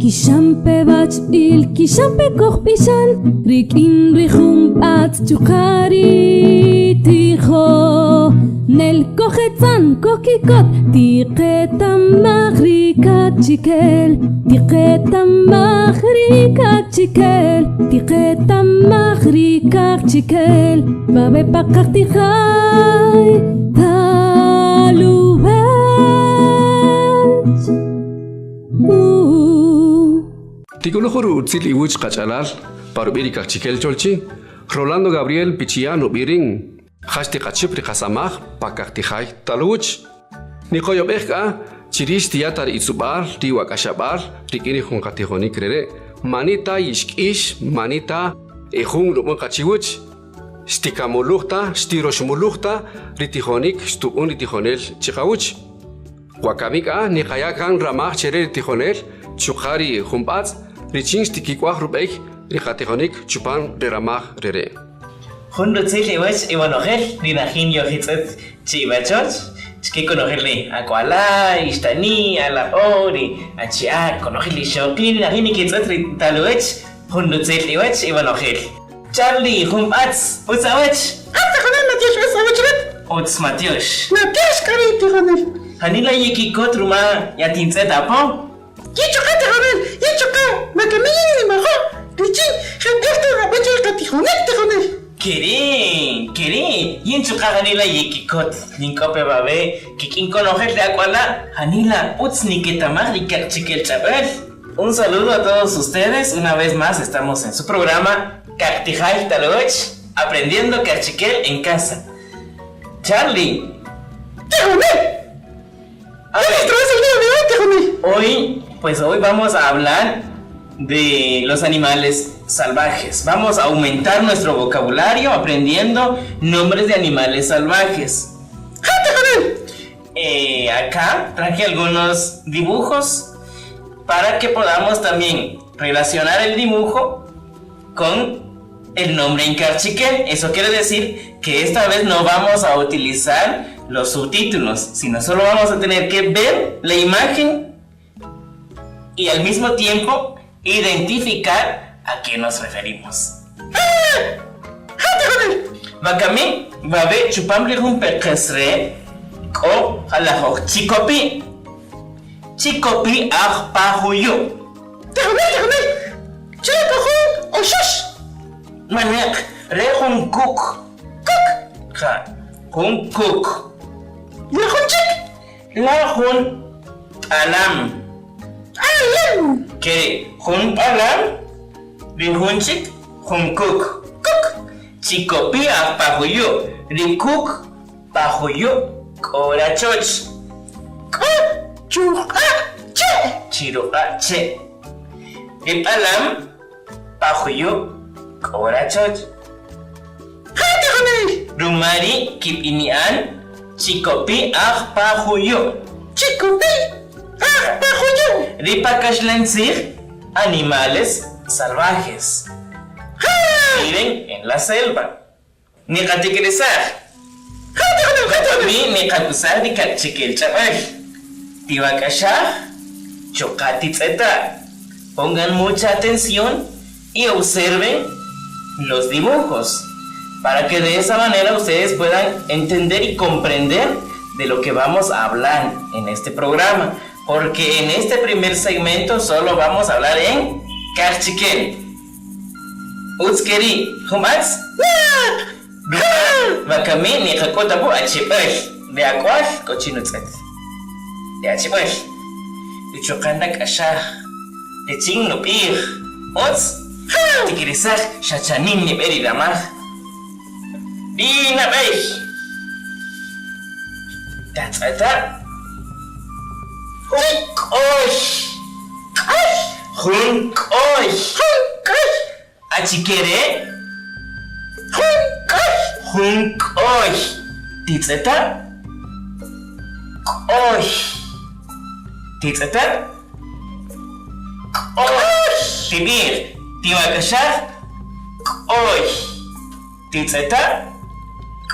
Kixanpe wachb'il, kixanpe kojb'ixan, rik'in ri jun b'atz' chuqa' ri tijonel kojetz'an kojkikot, tiqetamaj ri kaqchikel, tiqetamaj ri kaqchikel, tiqetamaj ri kaqchikel, babe pa qajtijay taluwech. Tik'uluj rutzil iwuch qach'alal pa rub'i' ri kaqchikel cholchi, Rolando Gabriel Pichiyan rub'i' rïn, ja xtiqachüp ri qasamaj pa kaqtijay taluwäch. Niqoyob'ej k'a chi rïx xtiya' ta ri itzub'al, ri iwak'axab'al rik'in ri jun qatijonïk rere', mani ta yixk'ïx, mani ta e jun rub'än qa chiwäch, xtikamuluj ta, xtiroxmuluj ta ri tijonïk xtub'än ri tijonel chiqawäch. Wakami k'a niqaya' kan ramaj che re ri tijonel chuqa' ri jun b'atz' richin xtikik'waj rub'ey ri qatijonik chupan re ramaj rere'. Jun rutzil iwech iwonojel ri najin yojitz'ët chi iwachoch, chke konojel ri ak'wala', ixtani', alab'o', ri achi'a', konojel ri ixoqi' ri najin nikitz'ët ri taluwech, jun rutzil iwech iwonojel. Charly, jun b'atz, utz awech. At tijonel matyox utz awech rat. Utz matyox. Matyox k'a ri tijonel. Janila yikikot ruma yatintz'et apo. Yin chuqa' tijonel, yin chuqa' wakami yin nimajo' richin jeb'ël ta nab'än che ri qatijonik tijonel. Ke ri', ke ri', yin chuqa' janila yikikot yink'o pe wawe' kik'in konojel ri ak'wala' janila utz niketamaj ri kaqchikel ch'ab'äl. Un saludo a todos ustedes, una vez más estamos en su programa Kaqtijay Taluwäch, aprendiendo Kaqchikel en casa. Charly. Tijonel. A ¿Qué ver. nos traes el día de hoy, tijonel? Hoy, pues hoy vamos a hablar de los animales salvajes. Vamos a aumentar nuestro vocabulario aprendiendo nombres de animales salvajes. ¡Ja, tijonel! Eh, acá traje algunos dibujos para que podamos también relacionar el dibujo con el nombre en Kaqchikel. Eso quiere decir que esta vez no vamos a utilizar los subtítulos, sino solo vamos a tener que ver la imagen y al mismo tiempo identificar a qué nos referimos. Wakami, wawe' chupam ri jun peqës re' k'o jalajöj chikopi'. Chikopi' aj pa juyu'. Tijonel, tijonel, che k'o jun oxox. Manäq, re' jun kuk. Kuk. Ja, jun kuk. La jun chik. La jun b'alam. B'alam. Ke ri' jun b'alam, ri jun chik jun kuk. Kuk. Chikopi' aj pa juyu', ri kuk pa juyu' k'o rachoch. K'o chuq'a' che'. Chi ruq'a' che'. Ri b'alam pa juyu' k'o rachoch. Ja tijonel. Ruma ri' kib'ini'an chikopi' aj pa juyu'. Chikopi' aj pa juyu'. Ri pa kaxlan tzij animales salvajes. Viven en la selva. Niqatikirisaj. Mi niqakusaj ri kaqchikel ch'ab'äl. Tiwak'axaj, chuqa' titz'eta'. Pongan mucha atención y observen los dibujos, para que de esa manera ustedes puedan entender y comprender de lo que vamos a hablar en este programa, porque en este primer segmento solo vamos a hablar en Kaqchikel. Utz ke ri' jun b'atz? Ruma wakami niqak'ut apu achib'äl ri ak'wal k'o chi nutz'ët. Ri achib'äl y chuqa' nak'axaj richin nub'ij, Utz tikirisaj xa chanin nib'e ri ramaj. Ri nab'ey tatz'eta' jun k'oy. K'oy. Jun k'oy. Jun k'oy. Achike re'? Jun k'oy. Jun k'oy. Titz'eta'. K'oy. Titz'eta'. K'oy. Tib'ij, tiwak'axaj. K'oy. Titz'eta'.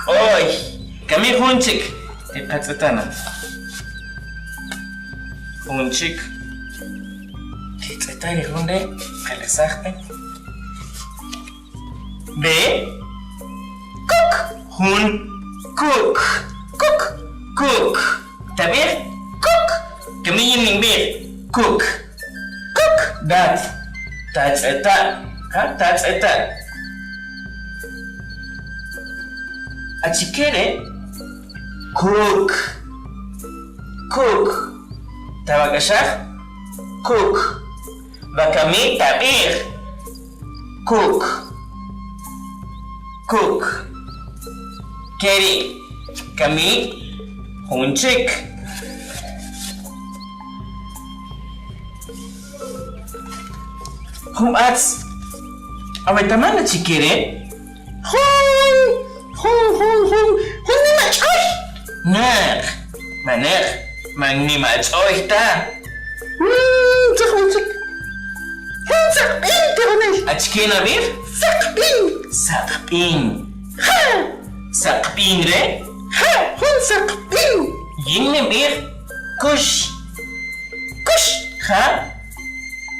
K'oy. Kami jun chik. Tiqatz'eta' na. Jun chik. Titz'eta' ri jun re' qalesaj pe. Re' kuk. Jun kuk. Kuk. Kuk. Tab'ij kuk. Kami yin ninb'ij kuk. Kuk. Rat tatz'eta'. Ja, tatz'eta'. Achike re'? Kuk. Kuk. Tawak'axaj? Kuk. Wakami tab'ij. Kuk. Kuk. Keri' kami jun chik. Jun b'atz. Awetaman achike re'? Jun, jun, jun, jun, jun nimach'oy! Näq, manäq, man nimach'oy ta. Tzaqb'in chik. Jun tzaqb'in, tijonel. Achike nab'ij? Tzaqb'in. Saqb'in. Ja. Saqb'in re'? Ja, jun saqb'in. Yin ninb'ij kux. Kux. Ja.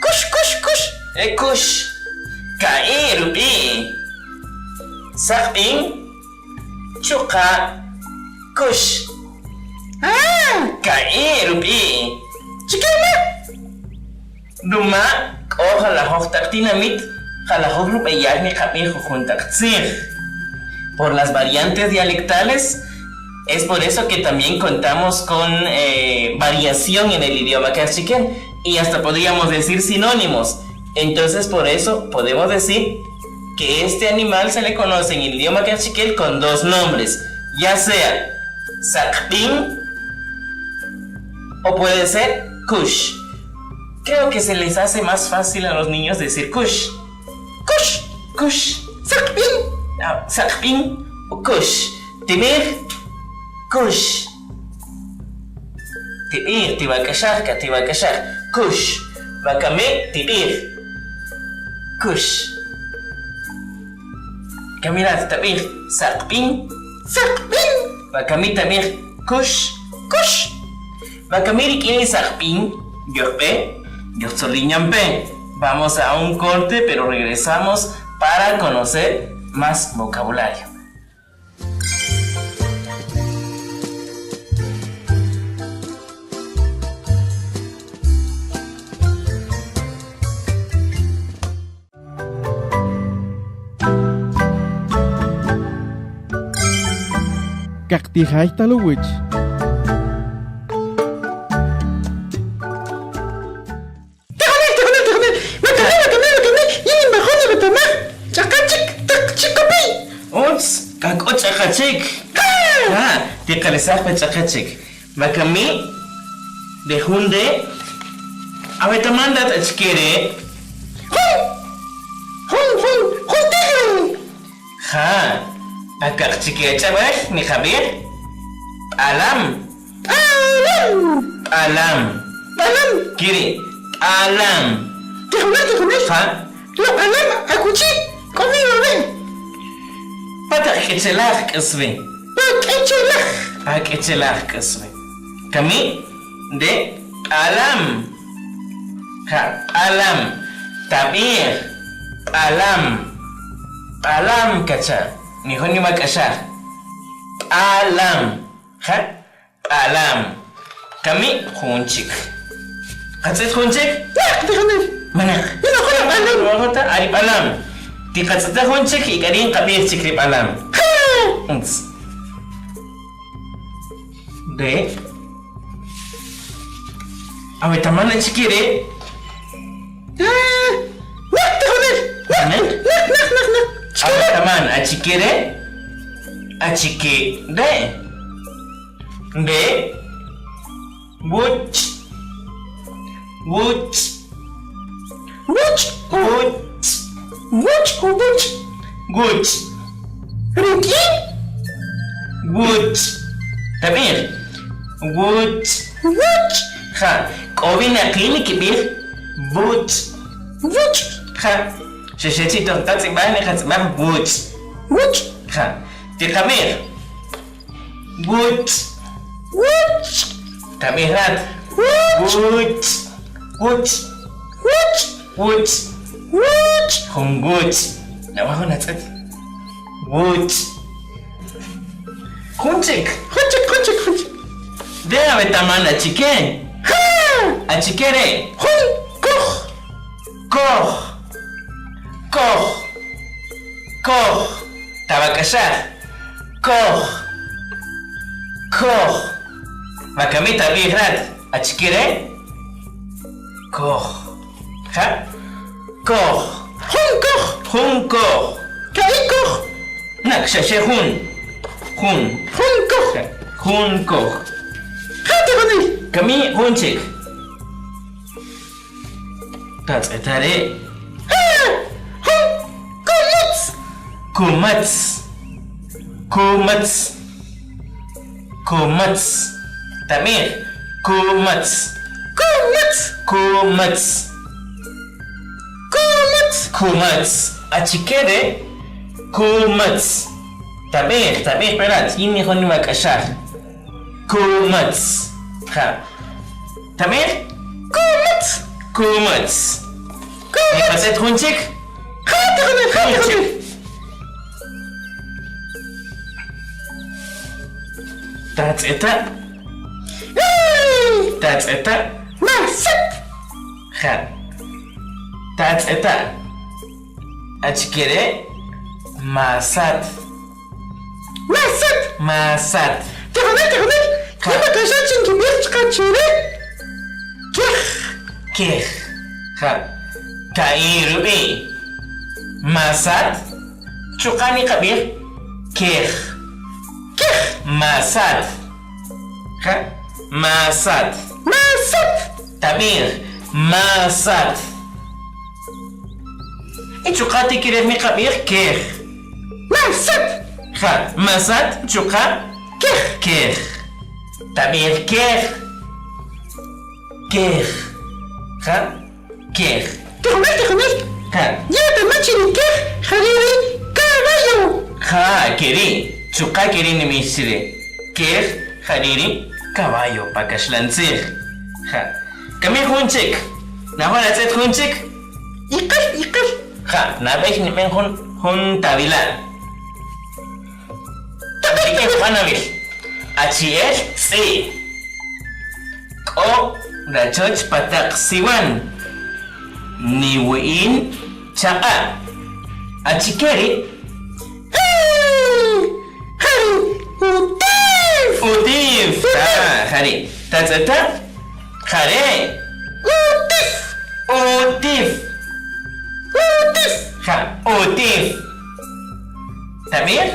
Kux, kux, kux. E kux. Ka'i' rub'i'. Saqb'in chuqa' kux. Ah! Ka'i' rub'i'. Chike ruma? Ruma k'o jalajoj taq tinamit, jalajoj rub'eyal niqab'ij jujun taq tzij. Por las variantes dialectales, es por eso que también contamos con variación en el idioma cachiquel y hasta podríamos decir sinónimos. Entonces por eso podemos decir que este animal se le conoce en el idioma cachiquel con dos nombres, ya sea Saqb'in o puede ser Kush. Creo que se les hace más fácil a los niños decir Kush. Kush. Kush. Saqb'in. Ah, Saqb'in o Kush. Tib'ij Kush. Tib'ij, tiwak'axaj ka tiwak'axaj. Kush. Wakami tib'ij Kush. Kami rat tab'ij Saqb'in. Saqb'in. Wakami tab'ij Kush. Kush. Wakami rik'in li saqb'in yojb'e, yojtzolin yan pe. Vamos a un corte, pero regresamos para conocer más vocabulario. Kaqtijay taluwich. Tijonel, tijonel, tijonel. Wakami, wakami, wakami, yin ninwajo' niwetamaj ch'aqa chik taq chikopi'. Utz, kan k'o ch'aqa chik. Ja, tiqalesaj pe ch'aqa chik. Wakami, re jun re', awetaman rat achike re'? Jun, jun, jun, jun tigre! Ja, pa kaqchike ch'ab'äl niqab'ij, P'alam. P'alam. P'alam. P'alam. Kiri', p'alam. Tijonel, tijonel. Ja. La p'alam akuchi k'o wi wawe'? Pa taq k'echelaj k'äs wi. Pa k'echelaj. Pa k'echelaj k'äs wi. Kami re p'alam. Ja, p'alam. Tab'ij, p'alam. P'alam kacha', nijun niwak'axaj. P'alam. Ja, p'alam. Kami jun chik. Qatz'et jun chik? Naq, tijonel. Manaq. Ninojo' ri p'alam. Ninojo' ta a ri p'alam. Tiqatz'eta' jun chik y k'a ri' nqab'ij chik ri p'alam. Ja! Utz. Re'. Awetaman achike re'? Ah, naq, tijonel. Naq, naq, naq, naq, naq. Awetaman achike re'? Achike re'? Re'. Wuch. Wuch. Wuch. Wuch. Wuch o wuch. Wuch. Rik'in. Wuch. Tab'ij. Wuch. Wuch. Ja. K'o winaqi' nikib'ij wuch. Wuch. Ja. Xa xe chi toq nqatz'ib'aj niqatz'ib'aj wuch. Wuch. Ja. Tiqab'ij. Wuch. Wuch. Tab'ij rat. Wuch. Wuch. Wuch. Wuch. Wuch. Wuch. Jun wuch. Nawajo natz'ët. Wuch. Jun chik. Jun chik, jun chik, jun chik. Re awetaman achike? Ja! Achike re'? Jun koj. Koj. Koj. Koj. Tawak'axaj. Koj. Koj. Wakami tab'ij rat, achike re'? Koj. Ja. Koj. Jun koj. Jun koj. Ka'i koj. Nak, xa xe jun. Jun. Jun koj. Jun koj. Ja, tijonel. Kami jun chik. Tatz'eta' re'. Ja! Jun kumätz. Kumätz. Kumätz. Kumätz. Tab'ij, kumätz. Kumätz. Kumätz. Kumätz. Kumätz. Achike re'? Kumätz. Tab'ij, tab'ij pe rat, yin nijun niwak'axaj. Kumätz. Ja. Tab'ij? Kumätz. Kumätz. Kumätz. Niqatz'et jun chik? Ja, tijonel, ja, Jun tijonel. chik. Tatz'eta'. ¡Ey! Tatz'eta'. Masat. Ja. Tatz'eta'. Achike re'? Masat. Masat. Masat. Tijonel, tijonel. Ja. Yima kaxan chinkib'ij chqa chire. Kej. Kej. Ja. Ka'i rub'i'. Masat. Chuqa' niqab'ij kej. Kej. Masat. Ja. Masat. Masat. Tab'ij. Masat. Y chuqa' tikirel niqab'ij kej. Masat. Ja. Masat chuqa' Kej. kej. Tab'ij kej. Kej. Ja. Kej. Tijonel, tijonel. Ja. Ya tamachi ri kej, jari ri caballo. Ja, keri'. Chuqa' keri' nimix chire. Kej, jari' ri caballo pa kaxlan tzij. Ja. Kami jun chik. Najo' natz'et jun chik? Iqal, iqal. Ja, nab'ey nib'en jun jun tab'ila'. Rik'in jub'a' nab'ij. Achi'el tz'i'. K'o rachoch pa taq siwan. Niwi'in chaq'a'. Achike ri'? ¡Ey! Jari utif. Utif. Ah, jari'. Tatz'eta'. Jare'. Utif. Utif. Utif. Ja, utif. Tab'ij?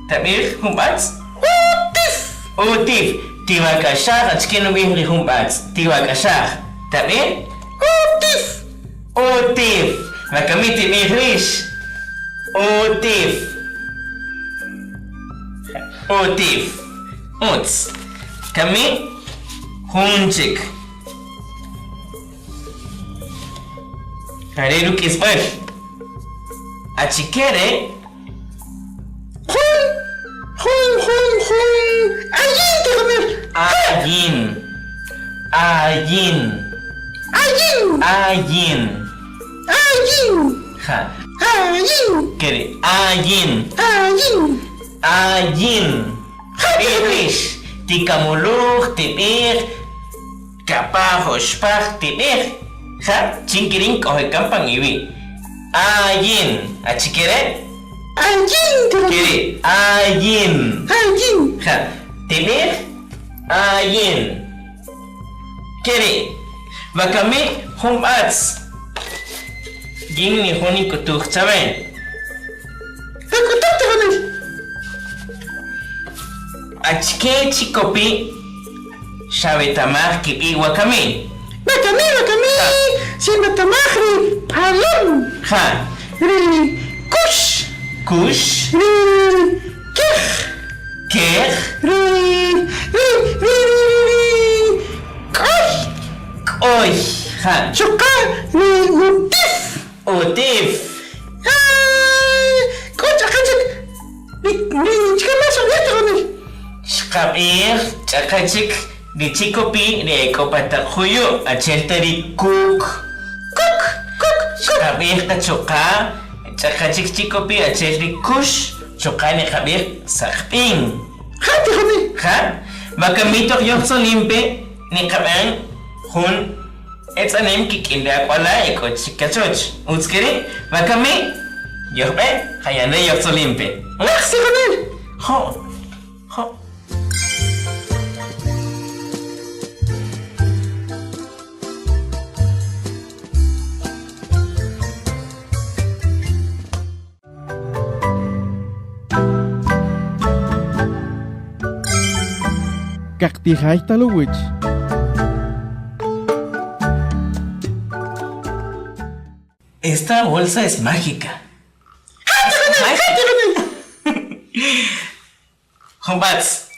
Tab'ij jun b'atz? Utif. Utif. Tiwak'axaj, achike nub'ij ri jun b'atz? Tiwak'axaj. Tab'ij? Utif. Utif. Wakami tib'ij rïx. Utif. Utif. Utz. Kami jun chik. Jare' ruk'isb'äl. Achike re'? Jun, jun, jun, jun. Allin, tijonel. Allin. Allin. Allin. Allin. Allin. Ja. Allin. Keri'. Allin. Allin. Allin. Tib'ij rïx. Tikamuluj, tib'ij, kapaj oxpaj, tib'ij. Ja, chin kirin k'ojekan pan iwi'. Allin. Achike re'? Allin, tijonel. Keri'. Allin. Allin. Ja. Tib'ij. Allin. Keri'. Wakami jun b'atz. Yin nijun nik'utuj chawe. Tak'utuj, tijonel. Achike chikopi' xawetamaj kib'i' wakami? Wakami, wakami. Xinwetamaj ri palom. Ja. Ri kux. Kux. Ri kej. Kej. Ri, ri, ri, ri, ri, k'oy. K'oy. Ja. Chuqa' ri utif. Utif. Ay, k'o ch'aqa chik ri ri chike más xab'ij tijonel. Xqab'ij ch'aqa chik Ri chikopi' ri e k'o pa taq juyu', achi'el ta ri kuk. Kuk, kuk, kuk. Xqab'ij qa chuqa' ch'aqa chik chikopi' achi'el ri kux, chuqa' niqab'ij saqb'in. Ja, tijonel. Ja, wakami toq yojtzolin pe niqab'än jun etz'anem kik'in ri ak'wala' e k'o chik kachoch. Utz ke ri', wakami yojb'e, ja yan re' yojtzolin pe. Utz, tijonel. Jo', jo'. Kaqtijay taluwich. Esta bolsa es mágica. Jun b'atz.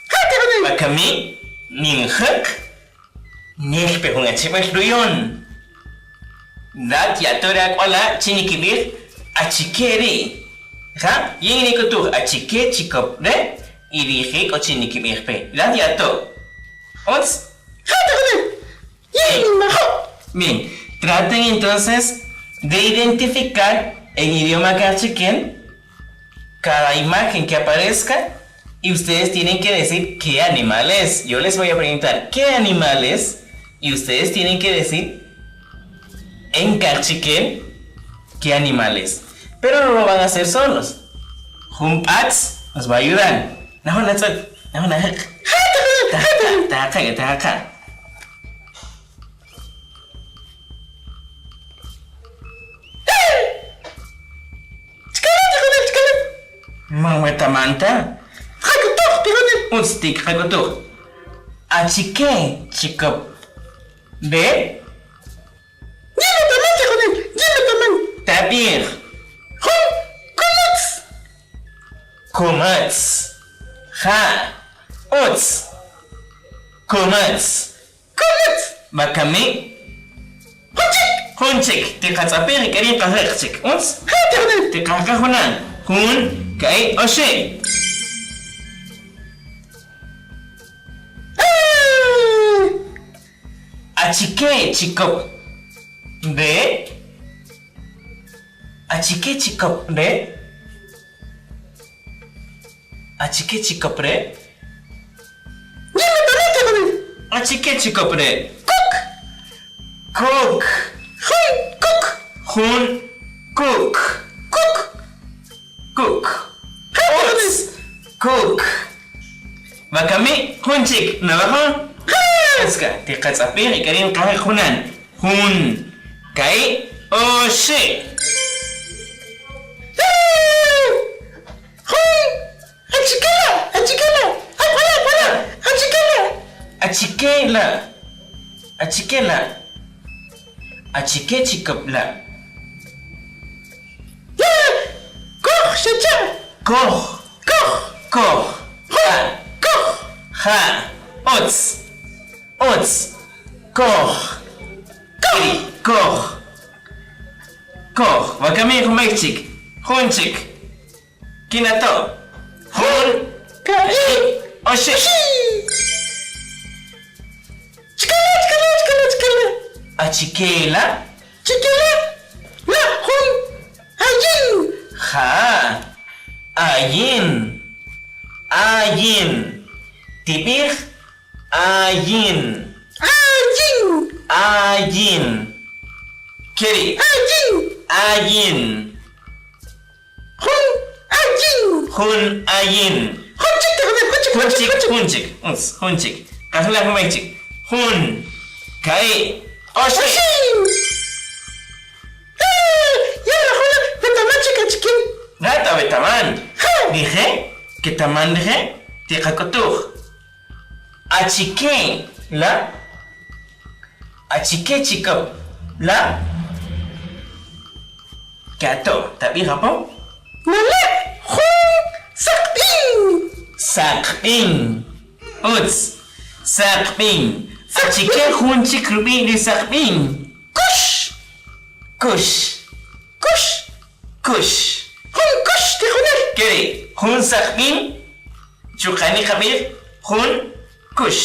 Wakami ninjäq nel pe jun achib'äl ruyon. Rat yato' ri ak'wala' chi nikib'ij achike ri'. Ja, yin nik'utuj achike chikop re' y rije' k'o chi nikib'ij pe. Rat yato'. Utz? Bien, traten entonces de identificar en idioma cachiquel cada imagen que aparezca y ustedes tienen que decir qué animal es. Yo les voy a preguntar qué animal es y ustedes tienen que decir en cachiquel qué animal es. Pero no lo van a hacer solos. Jumpats nos va a ayudar. Man wetaman ta. Tqak'utuj, tijonel. Utz tik qak'utuj. Achike chikop re'? Yin wetaman, tijonel, yin wetaman. Tab'ij. Jun kumätz. Kumätz. Ja', utz. Kumätz. Kumätz. Wakami. Jun chik. Jun chik. Tiqatz'apij y k'ari' nqajäq chik. Utz? Ja', tijonel. Tiqajqa junan. Jun, ka'i', oxi'. Achike chikop re'? Achike chikop re'? Achike chikop re'? Achike chikop re'? Kuk. Kuk. Jun kuk. Jun kuk. Kuk. Kuk. Utz. Kuk. Wakami jun chik nawajo'? Utz k'a, tiqatz'apij y k'a ri' nqajäq junan. Jun, ka'i', oxi'. Jun achikela, achikela, ak'wala, ak'wala, achikela. Achike la'? Achike la'? Achike chikop la'? Ya, koj xecha'. Koj. Koj. Koj. Jun koj. Ja'. Utz. Utz. Koj. Koj. Koj. Koj. Wakami jun b'ey chik. Jun chik. Kinato'. Jun. Ka'i'. Oxi'. Oxi'. Chikela, chikela, chikela, chikela. Achikela. Chikela. La jun ayin. Ja. Ayin. Ayin. Tib'ij ayin. Ayin. Ayin. Ke ri'. Ayin. Ayin. Jun ayin. Jun ayin. Jun chik, jun chik, Jun chik, jun chik. Utz, jun chik. Qajlaj jun b'ey chik. Jun, ka'i', oxi'. Oxi'. Ya la juna wetaman chik achike. Rat awetaman. Ja. Rije' ketaman rije' tiqak'utuj. Achike la'? Achike chikop la'? Ke'ato', tab'ij apo. Nale' jun saqb'in. Saqb'in. Utz. Saqb'in. Achike jun chik rub'i' ri saqb'in? Kux. Kux. Kux. Kux. Jun kux tijonel. Ke ri' jun saqb'in chuqa' niqab'ij jun kux.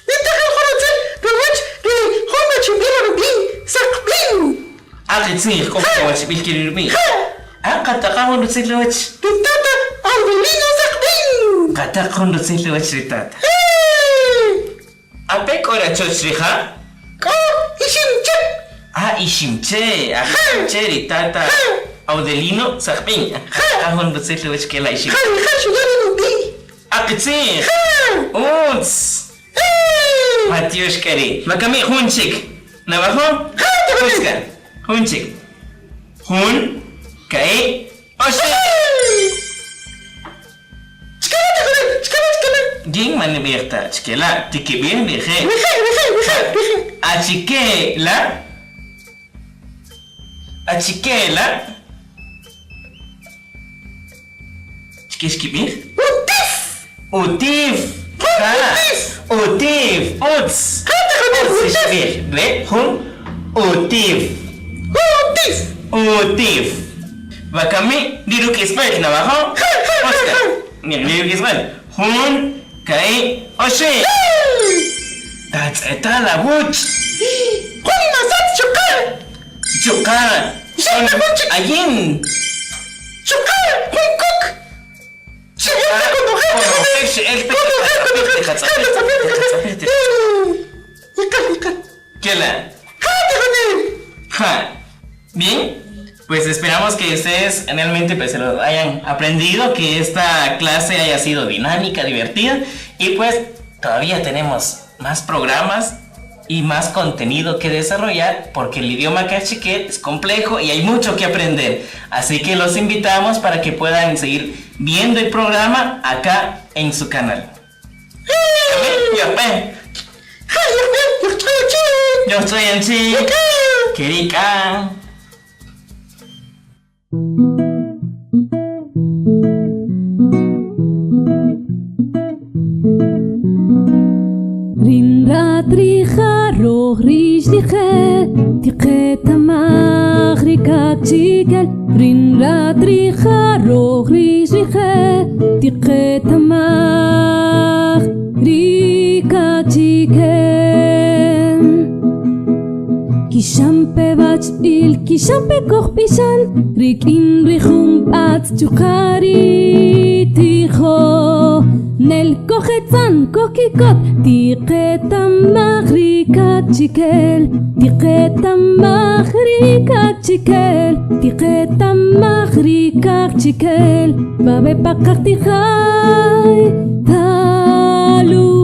Nitaqel jun. Aqitzij k'o wachb'il kirirub'i. Ah, qataqa jun rutzil ruwach. Ri tata Audelino Saqb'in. Qataq jun rutzil ruwach ri tata. Ape k'o rachoch rija'? K'o Iximche. Ah, Iximche, ah, Iximche ri tata Audelino Saqb'in. Qataqa jun rutzil ruwach kela Iximche. Ja rija' xuya' ri nub'i'. Aqitzij. Utz. Matiox k'a ri'. Wakami jun chik. Nawajo'? Utz k'a. Jun chik. Jun, ka'i', oxi'. Chkela, tijonel, chkela, chkela. Yin man nib'ij ta chkela, tikib'ij rije'. Rije', rije', rije', rije'. Achike la? Achike la? Chike xkib'ij? Utif. Utif. Jun utif. Utif, utz. Ja, tijonel, Utz utif. xb'ij. Re, jun utif. Utif. Utif. Wakami ri ruk'isb'al nawajo'? Ja, ja, ja, Utz k'a. ja. Ri ruk'isb'al. Jun, ka'i', oxi'. Tatz'eta' la wuch. Jun masat chuqa'. Chuqa'. Xe'ta jun chik. Ayin. Chuqa' jun kuk. Xe'el pe konojel, Konojel xe'el pe. Konojel, konojel. Tiqatz'apij, Tiqatz'apij, tiqatz'apij, tiqatz'apij. Iqal, iqal. Kela. Ja, tijonel. Ja. Bien, pues esperamos que ustedes realmente pues, se lo hayan aprendido, que esta clase haya sido dinámica, divertida y pues todavía tenemos más programas y más contenido que desarrollar porque el idioma cachiquel es complejo y hay mucho que aprender. Así que los invitamos para que puedan seguir viendo el programa acá en su canal. Ja, yoqpe, yoqch'ayachi. Yo soy en sí. Kirika. Rin ratrija roj rix rije tiqetamaj rikakchikel. Rin ratrija roj rix rije tiqetamaj rikakchikel. Kixampe bachb'il, kixampe kojb'ixan, rik'in rijun b'atz chuqari tijo. Nel kojetzan kojkikot, tiqetamaj rikakchikel, tiqetamaj rikakchikel, tiqetamaj rikakchikel, babe paqajtijay, taluwach.